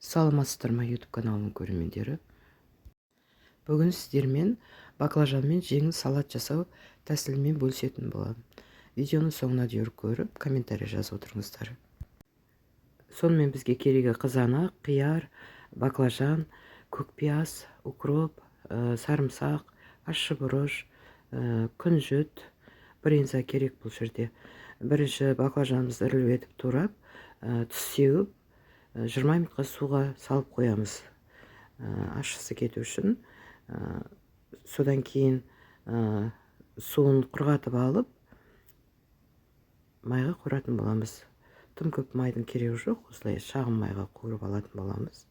Саламатсыздар ма, YouTube каналының көрермендері! Бүгін сіздермен баклажанмен жеңіл салат жасау тәсілімен бөлісетін боламын. Видеоны соңына дейін көріп, комментарий жазып отырыңыздар. Сонымен, бізге керегі қызанақ, қияр, баклажан, көк пияз, укроп, сарымсақ, ащы бұрыш, күнжіт, брынза керек. Бұл жерде бірінші баклажанымызды ірілеу етіп турап, тұз сеуіп, 20 минутқа суға салып қоямыз ащысы кету үшін. Содан кейін суын құрғатып алып, майға қуыратын боламыз. Тым көп майдың керегі жоқ, осылай шағын майға қуырып алатын боламыз.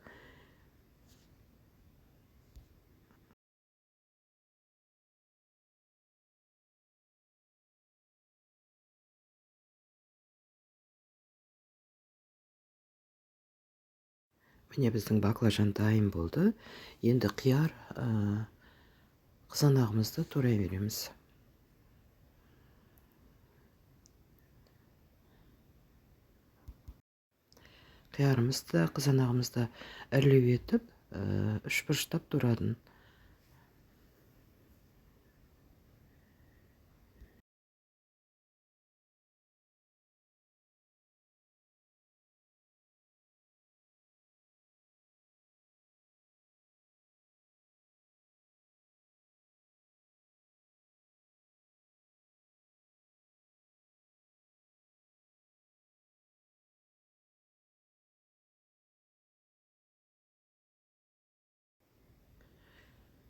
Міне, біздің баклажан дайын болды. Енді қияр, қызанағымызды турай береміз. Қиярымызды, қызанағымызды ірілеу етіп, үш бұрыштап турадым.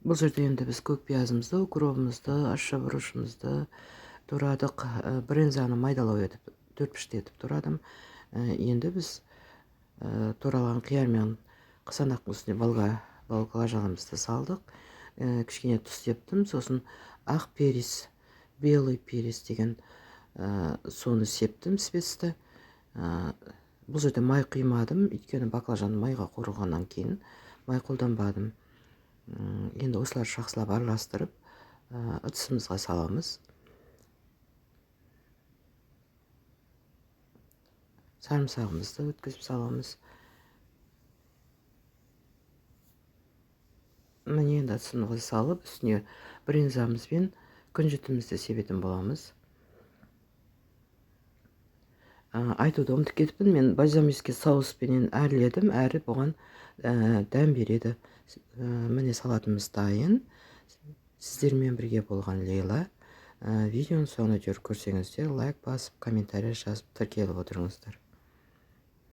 Бұл жерде енді біз көк пиязымызды, укробымызды, ащы бұрышымызды турадық. Брынзаны майдалау етіп, төрт бұрышты етіп турадым. Енді біз туралған қияр мен қызанақтың үстіне баклажанымызды салдық. Кішкене тұз септім. Сосын ақ перец, белый перец деген, соны септім, спецті. Бұл жерде май құймадым, өйткені баклажан майға қуырылғаннан кейін май қолданбадым. Енді осыларды жақсылап араластырып, ыдысымызға саламыз. Сарымсағымызды өткізіп саламыз. Міне, енді ыдысымызға салып, үстіне брынзамыз бен күнжітімізді себетін боламыз. Айтуды ұмытып кетіппін, мен бальзамический соуспенен әрледім, әрі бұған дәм береді. Міне, салатымыз дайын. Сіздермен бірге болған Лейла. Видеоның соңына дейін көрсеңіздер, лайк басып, комментарий жазып, тіркеліп отырыңыздар.